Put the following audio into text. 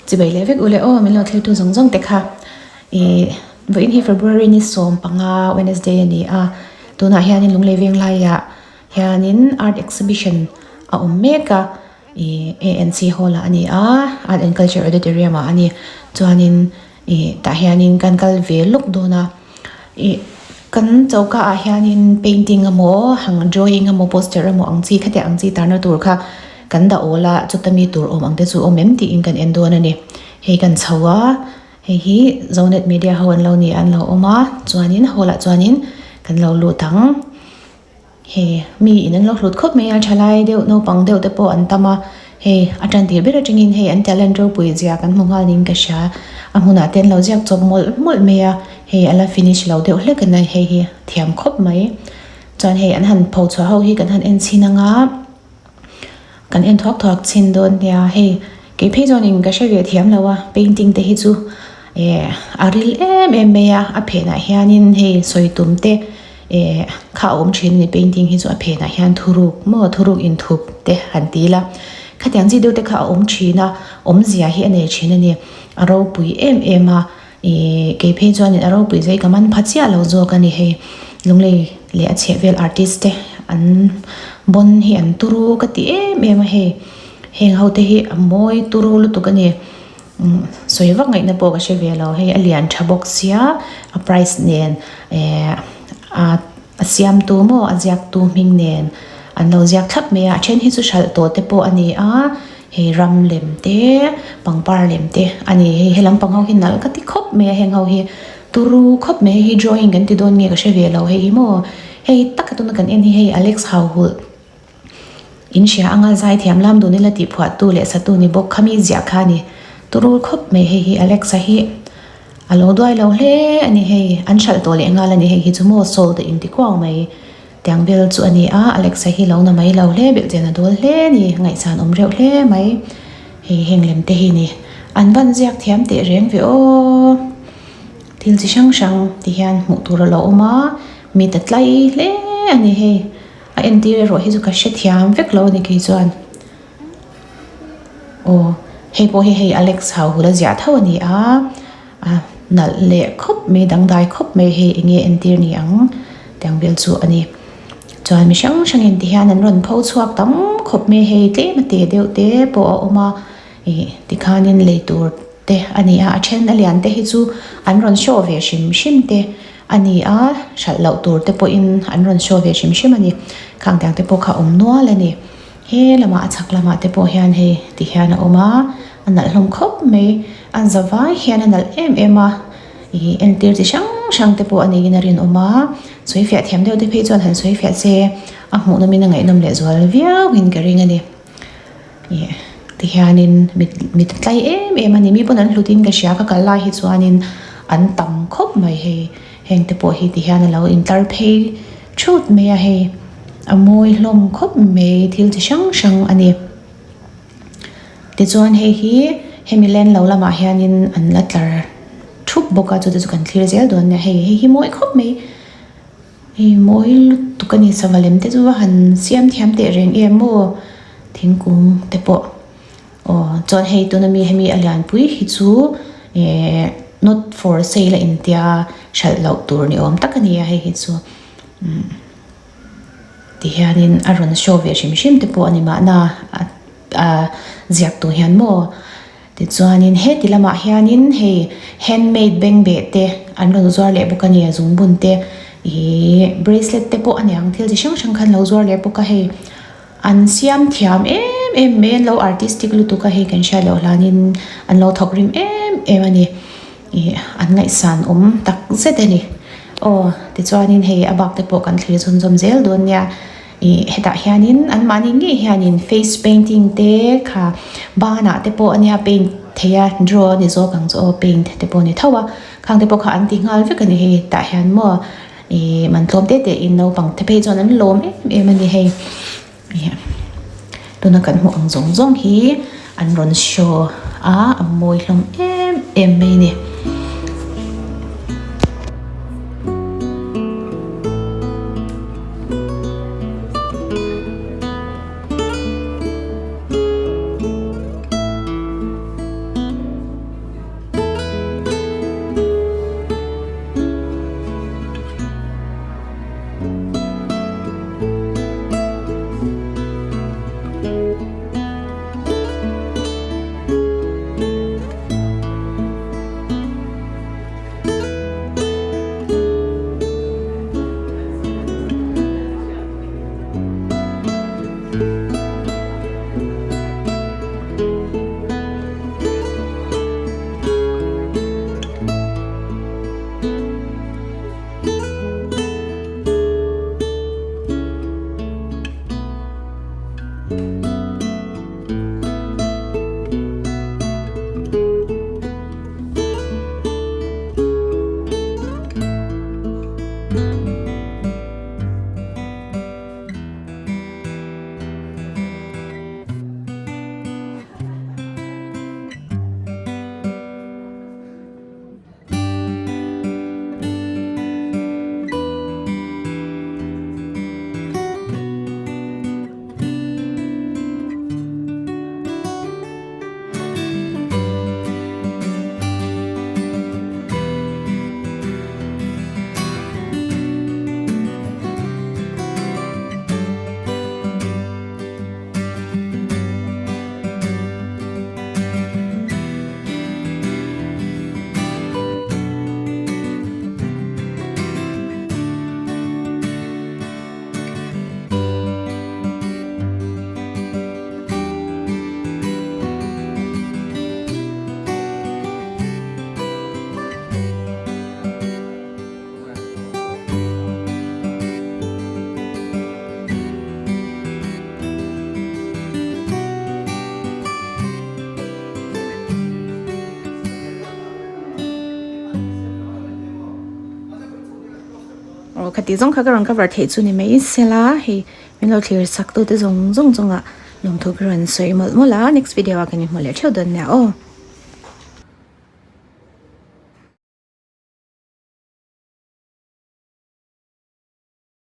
Chibai leh vek ule aw min lo thlir tu zawng zawng te kha ih vawiin hi February ni 15 Wednesday a ni a tunah hianin Lunglei veng laiah hianin art exhibition a awm mek a ih ANC hall ah a ni a art and culture auditorium ah a ni chuanin ih tah hianin kan kal ve lawk dawn a ih kan choka ah hianin painting emaw hang drawing emaw poster emaw ang chi khatiang ang chi tarna tur kha kan dah awl a chuta mi tur awm ang te chu awm em tiin kan en dawn a ni hei kan chho a hei hi zonet media ho an lo ni a an lo awm a chuanin hall ah chuanin kan lo lut ang. Hei mi in an lo hlut khawp mai a thalai deuh naupang deuh te pawh an tam a hei a tan tir ber atangin hei an talent ropui zia kan hmu nghal niin ka hria a hmunah te an lo ziak chawp mawlh mawlh mai a hei a la finish lo deuh hlek a ni hei hi thiam khawp mai chuan hei an han pho chhuah ho hi kan han en chhin anga. Kan en thuak thuak chhin dawn nia hei kei phei chuanin ka hre ve thiam lo a painting te hi chu eh a ril em em mai a a phenah hianin hei sawi tum te eh kha a awm thin a ni painting hi chu a phenah hian thuruk maw thuruk inthup te han ti ila khatiang chi deuh te kha a awm thin a awmzia hi a nei thin a ni a ropui em em a Ihh kei phei chuanin a ropui zai ka man pha chiah lo zawk a ni hei Lunglei leh a chheh vel artist te an bawn hi an turu ka ti em em a hei heng ho te hi a mawi turu lutuk a ni umm sawi vak ngaihna pawh ka hre ve lo hei a lian tha bawk sia a price nen ehh a a siamtu maw a ziaktu hming nen an lo ziak thlap mai a a then hi chu hralh tawh te pawh a ni a. Hei ram lem te pangpar lem te a ni hei helam pang ho hi nalh ka ti khawp mai a heng ho hi turu khawp mai hei hi drawing kan ti dawn nge ka hre ve lo hei hi maw hei taka tuna kan en hi hei Alex Hauhulh in hria anga zai thiam lam dun ila tih phuah tu leh satu ni bawk khami ziah kha a ni turu khawp mai hei hi Alex a hi a lo duai lo hle a ni hei an hralh tawh leh nghal a ni hei hi chu maw sold a inti kuau mai. Tiang vel chu a ni a, Alexa hi lo na mai lo hle, belhchian a dawl hle a ni, ngaihsan awm reuh hle mai. Hei heng lem te hi ni, an van ziak thiam teh reng ve aw. Thil chi hrang hrang ti hian hmuh tur a lo awm a, mi ta tlai hle a ni hei. A entir erawh hi chu ka hrethiam vek lo a ni kei chuan. Aw hei pawh hi hei Alex hau hula ziah tho a ni a a nalh leh khawp mai dangdai khawp mai hei eng nge entir ni ang tiang vel chu a ni chuan mi hrang hrang in ti hian an rawn pho chhuak tam khawp mai hei tlem a te deuh te pawh a awm a ih tikhanin lei tur te a ni a a then a lian te hi chu an rawn show ve hrim hrim te a ni a hralh loh tur te pawhin an rawn show ve hrim hrim a ni khang tiang te pawh kha a awm nual a ni. He lamah a chhak lamah te pawh hian hei ti hian a awm a, a nalh hlawm khawp mai. An za vai hian a nalh em em a, ih entir chi hrang hrang te pawh a niin a rinawm a, sawi fiah thiam deuh te phei chuan han sawi fiah se a hmuh nawmin a ngaihnawm leh zual viauin ka ring a ni. Ih ti hianin mit mit a tlai em em a ni, mi pawn an hlutin ka hria ka kal lai hi chuanin an tam khawp mai hei heng te pawh hi ti hian a lo intlar phei thut mai a hei. A mawi hlawm khawp mai thil chi hrang hrang a ni. Tichuan hei hi hemi len lo lamah hianin an la tlar thup bawk a chute chu kan thlir zel dawn nia hei hei hi mawi khawp mai hei mawi lutuk a ni sava lem te chu a han siam thiam teh reng em maw thingkung te pawh aw chuan hei tuna mi hemi a lianpui hi chu ehh not for sale a intia hralh loh tur ni awm tak a ni a hei hi chu umm. Tihianin a rawn show ve hrim hrim te pawh a ni mahna a ziak tur hian maw. Tichuanin heti lamah hianin hei handmade bengbeh te an rawn zuar leh bawk a ni a zungbun te ihh bracelet te pawh a ni ang thil chi hrang hrang kha an lo zuar leh bawk a hei an siam thiam em em mai an lo artistic lutuk a hei kan hriat loh hlanin an lo thawk rim em em a ni. Ih an ngaihsan awm tak zet a ni. Aw tichuanin hei a bak te pawh kan thlir chhunzawm zel dawn nia. Ih hetah hianin anmahni ngei hianin face painting te kha banah te pawh ania paint thei a draw a ni zawk ang chu aw paint te pawh a ni tho a. Khang te pawh kha an ti nghal vek a ni hei tah hian maw ih man tlawm te te in naupang te phei chuan an lawm em em a ni hei. Tuna kan hmuh ang zawng zawng hi an rawn show a a mawi hlawm em em mai a ni. Aw khati zawng kha ka rawn cover theih chu ni mai sela hei min lo thlir sak tute zawng zawng chungah lawmthu ka rawn sawi mawlh mawlh a next video ah kan inhmu leh theuh dawn nia aw.